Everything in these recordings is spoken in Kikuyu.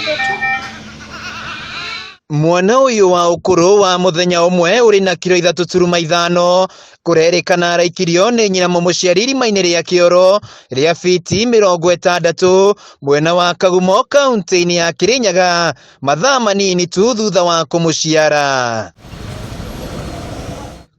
Hivyo tu. Mwana ũyũ wa ũkũrũ wa mũthenya ũmwe ũrĩ na kiro 3.5 kũrerĩkana araikirio nĩ nyina mũmũciari irima-inĩ rĩa kĩoro rĩa fiti 60 mwena wa Kagumo kaunti-inĩ ya Kirinyaga mathaa manini tu thutha wa kũmũciara.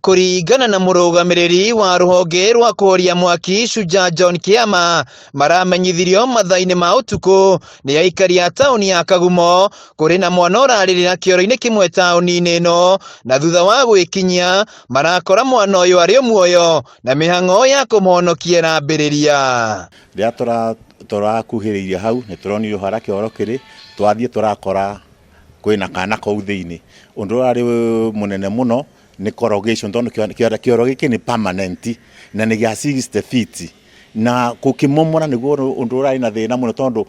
Kũringana na mũrũgamĩrĩri wa rũhonge rwa kũhoria mwaki Shujaa John Kiama, maramenyithirio mathaa-inĩ ma ũtukũ nĩ aikari a taũni ya Kagumo kũrĩ na mwana ũrarĩrĩra kĩoro-inĩ kĩmwe taũni-inĩ ĩno, na thutha wa gwĩkinyia marakora mwana ũyũ arĩ o muoyo na mĩhang'o ya kũmũhonokia ĩrambĩrĩria. Rĩrĩa tũrakuhĩrĩirie hau nĩ tũronire harĩa kĩoro kĩrĩ, twathiĩ tũrakora kwĩna kana kau thĩinĩ. Ũndũ ũrĩa ũrarĩ mũnene mũno nĩ corrugation tondũ kĩoro gĩkĩ nĩ permanent na nĩ gĩa 60 feet, na gũkĩmomora nĩguo ũndũ ũrarĩ na thĩna mũno, tondũ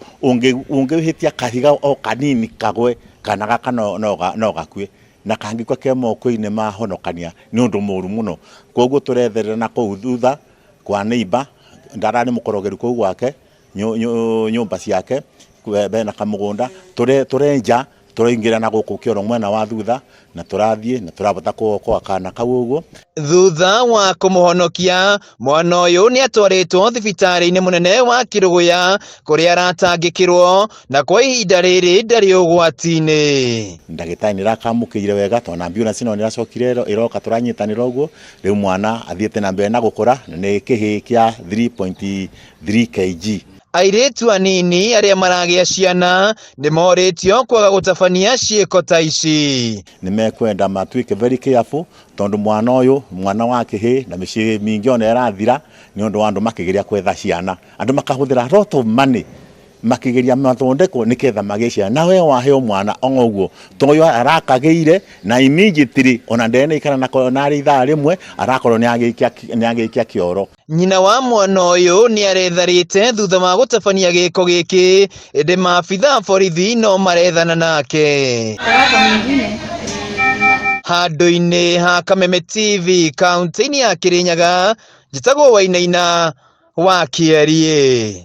ũngĩhĩtia kahiga o kanini kagwe kana gaka no gakue, na kangĩkua ke moko-inĩ ma honokania nĩ ũndũ mũru mũno. Koguo tũretherera na kũu thutha kwa neighbor, ndararĩ mũkorogeru kũu gwake nyũmba ciake bena kamũgũnda, tũrenja tũraingĩra na gũkũ kĩoro mwena wa thutha, na tũrathiĩ na tũrabota kuokoa kana kau ũguo. Thutha wa kũmũhonokia mwana ũyũ nĩ atwarĩtwo thibitarĩ-inĩ mũnene wa Kĩrũgũya kũrĩa aratangĩkĩrwo, na kwa ihinda rĩrĩ ndarĩ ũgwati-inĩ. Ndagĩtarĩ nĩ ĩrakamũkĩire wega tondũ ambulance no nĩracokire ĩroka tũranyitanĩra ũguo. Rĩu mwana athiĩte na mbere na gũkũra na nĩ kĩhĩĩ kĩa 3.3 kg. Airĩtu anini arĩa maragĩa ciana nĩ morĩtio kwaga gũtabania ciĩko ta ici. Nĩ mekwenda matuĩke very careful tondũ mwana ũyũ mwana wa kĩhĩĩ na mĩciĩ mĩingĩ ona ĩrathira nĩ ũndũ wa andũ makĩgeria gwetha ciana, andũ makahũthĩra a lot of money makĩgeria mathondekwo nĩgetha magĩe ciana, na we waheo mwana o ũguo to ũyũ arakagĩire na immediately ona ndenaikara nako narĩ ithaa rĩmwe arakorwo nĩ agĩikia kĩoro. Nyina wa mwana ũyũ nĩ aretharĩte thutha wa gũtabania gĩko gĩkĩ, ĩndĩ maabitha a borithi no marethana nake. Handũ-inĩ ha Kameme TV kaunti-inĩ ya Kirinyaga, njĩtagwo Wainaina wa Kĩeriĩ.